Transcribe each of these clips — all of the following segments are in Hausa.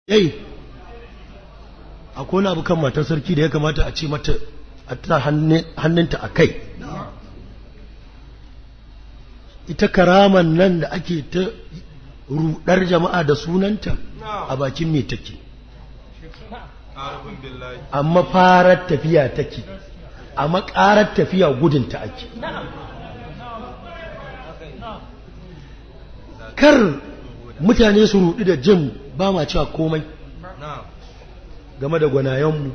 Ei, akwai wani abu kan matar sarki da ya kamata a ce mata a ta hannunta a kai. Ita karaman nan da ake ta rudar jama'a da sunanta a bakin me take, amma farar tafiya take, amma ƙarar tafiya gudunta ake. Kar mutane su rudu da jin ba ma cewa komai game da gwanayenmu.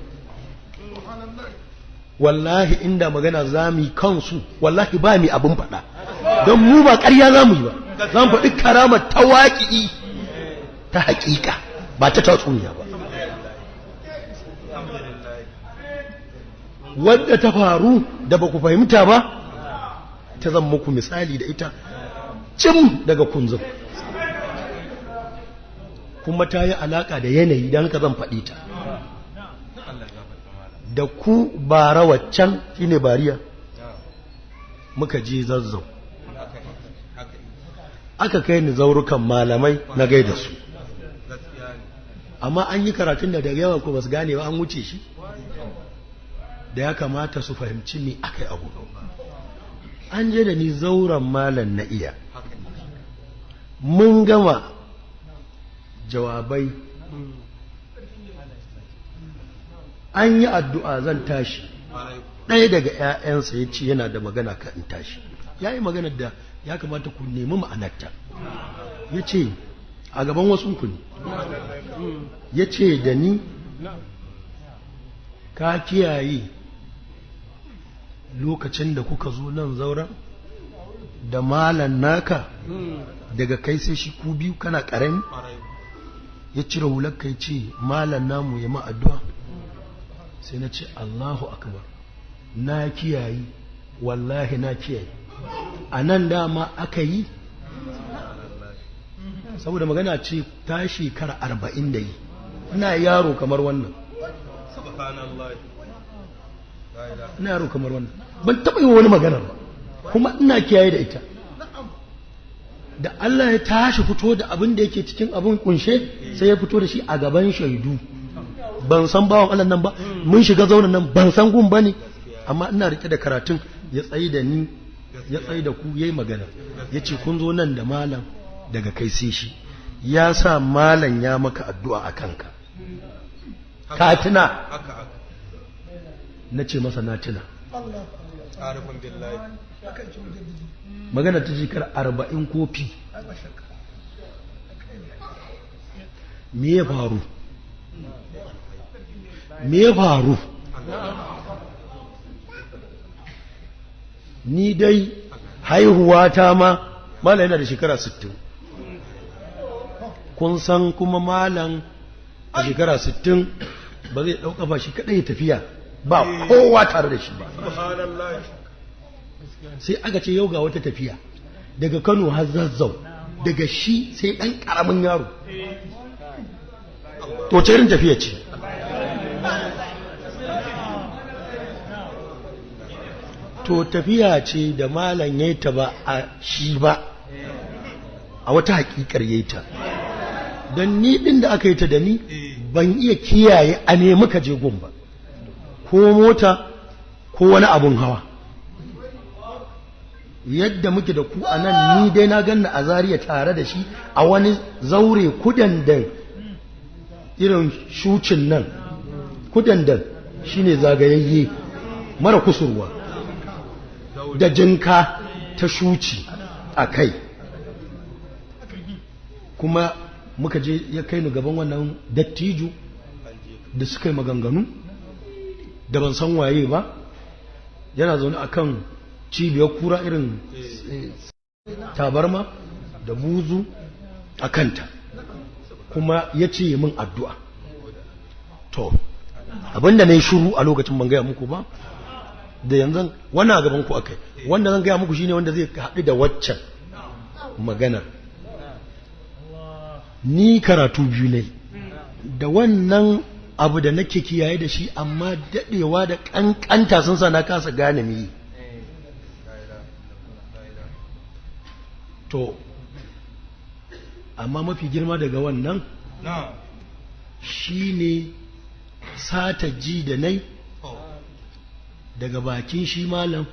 Wallahi inda magana za mu yi kansu, wallahi ba mu abin faɗa, don mu ba ƙarya za mu yi ba, za mu faɗi karamar ta waƙi'i ta haƙiƙa ba ta tatsuniya ba. Wadda ta faru da ba ku fahimta ba, ta zan muku misali da ita cim daga kunzum, kuma ta yi alaƙa da yanayi, don haka zan faɗi ta. Da ku bara waccan shine bariya muka je Zazzau, aka kai ni zaurukan malamai na gaida su, amma an yi karatun da daga yawa ko basu gane ba, an wuce shi da ya kamata su fahimci me aka yi abu. An je da ni zauren malam na iya, mun gama jawabai, an yi addu'a zan tashi, ɗaya daga ‘ya'yansa ya ce yana da magana ka in tashi. Ya yi maganar da ya kamata ku nemi ma'anarta. Ya ce a gaban wasu ku ne, ya ce da ni ka kiyaye lokacin da kuka zo nan zauren da malan naka daga kai sai shi ku biyu kana ƙarami. Ya cire hular kai ce malan namu ya ma addu'a. Sai na ce Allahu akbar, na kiyaye, wallahi na kiyaye. A nan dama aka yi, saboda magana ce ta shekara 40 da yi, ina yaro kamar wannan, ina yaro kamar wannan, ban taɓa yi wani magana ba, kuma ina kiyaye da ita. Da Allah ya tashi fito da abin da yake cikin abin kunshe, sai ya fito da shi a gaban shaidu. Ban san bawan Allah nan ba, mun shiga zaunan nan ban san gun bane, amma ina rike da karatun. Ya tsayi da ni, ya tsayi da ku, yayi magana, yace kun zo nan da malam daga kai sai shi, ya sa malam ya maka addu'a a kanka, ka tuna? Na ce masa na tuna. Magana ta shekara 40 kofi. Me ya faru? Me ya faru? Ni dai haihuwa ta ma malam yana da shekara 60. Kun san kuma malam a shekara 60 ba zai ɗau ƙafa shi kaɗai tafiya ba kowa tare da shi ba. Sai aka ce yau ga wata tafiya daga Kano har Zazzau, daga shi sai ɗan ƙaramin yaro. To ce irin tafiya ce? To tafiya ce da malam ya ta ba a shi ba, a wata hakikar ya ta. Don ni ɗin da aka yi ta da ni ban iya kiyaye a nemi ka je gun ba, ko mota ko wani abun hawa. Yadda muke da ku a nan, ni dai na ganna a Zariya tare da shi a wani zaure kudandan irin shucin nan, kudandan shine zagayayye mara kusurwa, da jinka ta shuci a kai. Kuma muka je ya kai ni gaban wannan dattijo da suka yi maganganu da ban san waye ba, yana zaune akan cibiyar kura irin tabarma da buzu a kanta, kuma ya ce min addu'a. To abinda na yi shuru a lokacin ban gaya muku ba, da yanzu wannan a gaban ku akai, wanda zan gaya muku shine wanda zai haɗu da waccan maganar. Ni karatu biyu ne da wannan abu da nake kiyaye da shi, amma daɗewa da ƙanƙanta sun sa na kasa gane me. To amma mafi girma daga wannan Shine sata ji da nai daga bakin shi malam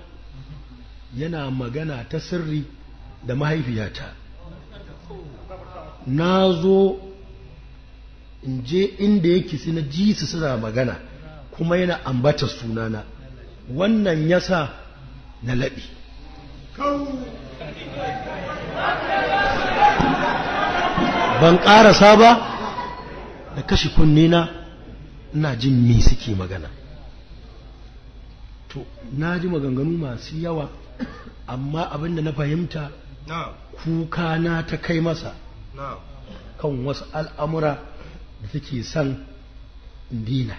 yana magana ta sirri da mahaifiyata. Na zo in je inda yake sai na ji su suna magana kuma yana ambata sunana. Wannan yasa na laɓi. Ban ƙarasa ba da kashe kunne na, ina jin me suke magana. To na ji maganganu masu yawa, amma abinda na fahimta kuka na ta kai masa kan wasu al'amura da take son dina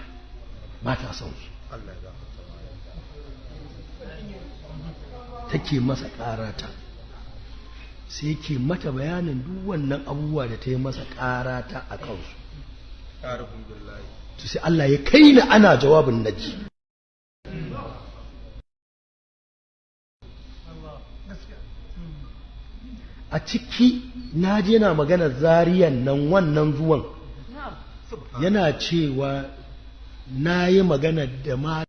ba ta son su. Take masa ƙarata, sai ke mata bayanin duk wannan abubuwa da ta yi masa ƙarata a kansu. To sai Allah ya kai ni ana jawabin naji. A ciki na je na magana zariyan nan wannan zuwan yana cewa na yi magana da ma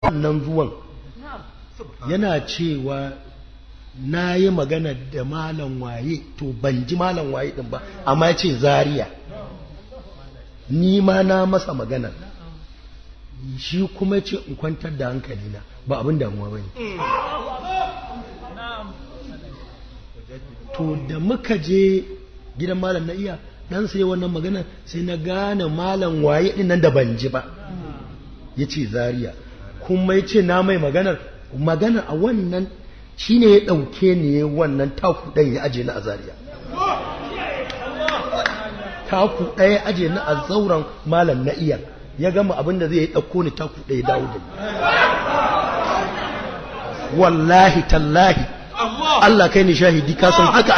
wannan zuwan yana cewa na yi magana da malam waye, to ban ji malam waye din ba, amma ya ce Zaria, ni ma na masa magana, shi kuma ce in kwantar da hankalina ba abin damuwa ba ne. To da muka je gidan malam na iya dan sai wannan magana, sai na gane malam waye din nan da ban ji ba, ya ce Zaria, kuma ya ce na mai maganar a wannan shi ne ya ɗauke ni wannan taku ɗaya ya aje ni a Zaria, taku ɗaya aje ni a zauren malam na iya, ya gama abin da zai ɗauko ni taku ɗaya dawo da ni. Wallahi tallahi Allah kai ni shahidi, ka san haka.